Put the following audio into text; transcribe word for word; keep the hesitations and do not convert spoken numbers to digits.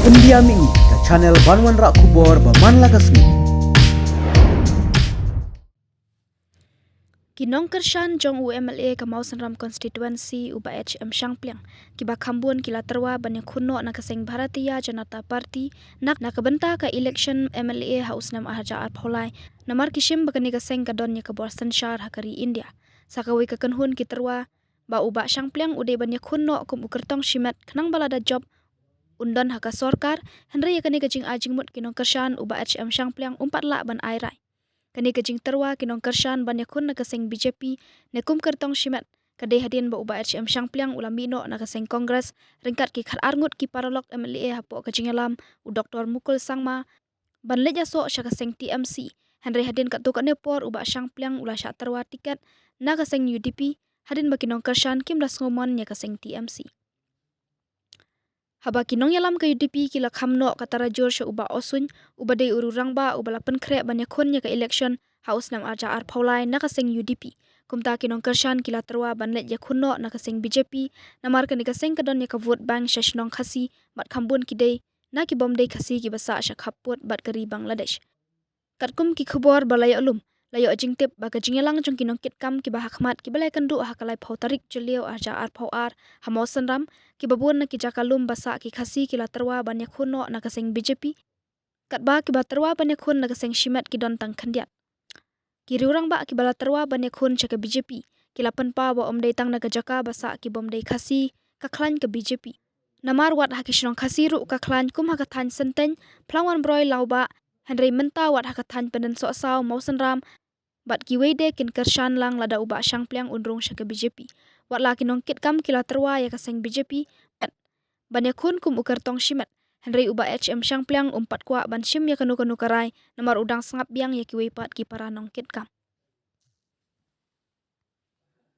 India Mini, ka channel ban wanrah khubor ba man la ka sngi. Ki nongkyrshan jong u M L A ka Mawsynram constituency u Bah H M Shangpliang, kiba kham bun ki la tyrwa ban ïakhun noh na ka seng Bharatiya Janata Party na, na ka bynta ka election M L A ha u snem ar hajar arphew lai, namar ki shim ba kane ka seng ka don ïa ka bor synshar ha ka ri India. Sa kawei ka kynhun ki tyrwa ba u Bah Shangpliang u dei ban ïakhun noh kum u kyrtong shimet khnang ba lada jop un don ha ka sorkar, hynrei ïa kane ka jingai jingmut ki nongkyrshan u Bah H M Shangpliang um pat lah ban ai rai. Kane ka jingtyrwa ki nongkyrshan ban ïakhun na ka seng B J P ne kum kyrtong shimet ka dei hadien ba u Bah H M Shangpliang u la mih noh na ka seng Congress ryngkat ki khatar ngut ki paralok M L A hapoh ka jingïalam u Doktor Mukul Sangma ban leit ïasoh sha ka seng T M C. Hynrei hadien katto katne por u Bah Shangpliang u la shah tyrwa tiket na ka seng U D P hadien ba ki nongkyrshan kim da sngewmon ïa ka seng T M C. Haba ki nongïalam ka U D P ki la kham noh ka tarajur sha u Bah O Suin, uba dei u rangbah uba la pynkhreh ban ïakhun ïa ka election ha u snem ar hajar arphew lai na ka seng U D P, kumta ki nongkyrshan ki la tyrwa ban leit ïakhun noh na ka seng B J P, namar kane ka seng ka don ïa ka vote bank sha shnong Khasi bad kham bun ki dei na ki bym dei Khasi kiba sah sha khappud bad ka ri Bangladesh. Katkum ki khubor ba la ïoh lum, la ïoh jingtip ba ka jingïalang jong ki nongkitkam kiba ha khmat kiba la ïakynduh ha ka laiphew tarik Jylliew ar hajar arphew ar ha Mawsynram, kiba bun na ki jaka lum ba sah ki Khasi ki la tyrwa ban ïakhun noh na ka seng B J P, katba kiba tyrwa ban ïakhun na ka seng shimet ki don tang khyndiat. Ki rangbah kiba la tyrwa ban ïakhun sha ka B J P ki la pynpaw ba ym dei tang na ka jaka ba sah ki bym dei Khasi ka khlaiñ ka B J P, namar wat ha ki shnong Khasi ruh ka khlaiñ, kum ha ka thaiñ Synteng, Phlang Wanbroi, Lawbah, hynrei mynta wat ha ka thaiñ Pyndengsoh Saw, Mawsynram bad kiwei de kin kyrshan lang lada u Bah Shangpliang un rung sha ka B J P. Wat la ki nongkitkam ki la tyrwa ïa ka seng B J P ban ïakhun kum u kyrtong shimet, hynrei u Bah H M Shangpliang um pat kwah ban shim ïa kano kano ka rai namar u dang sngap biang ïa kiwei pat ki para nongkitkam.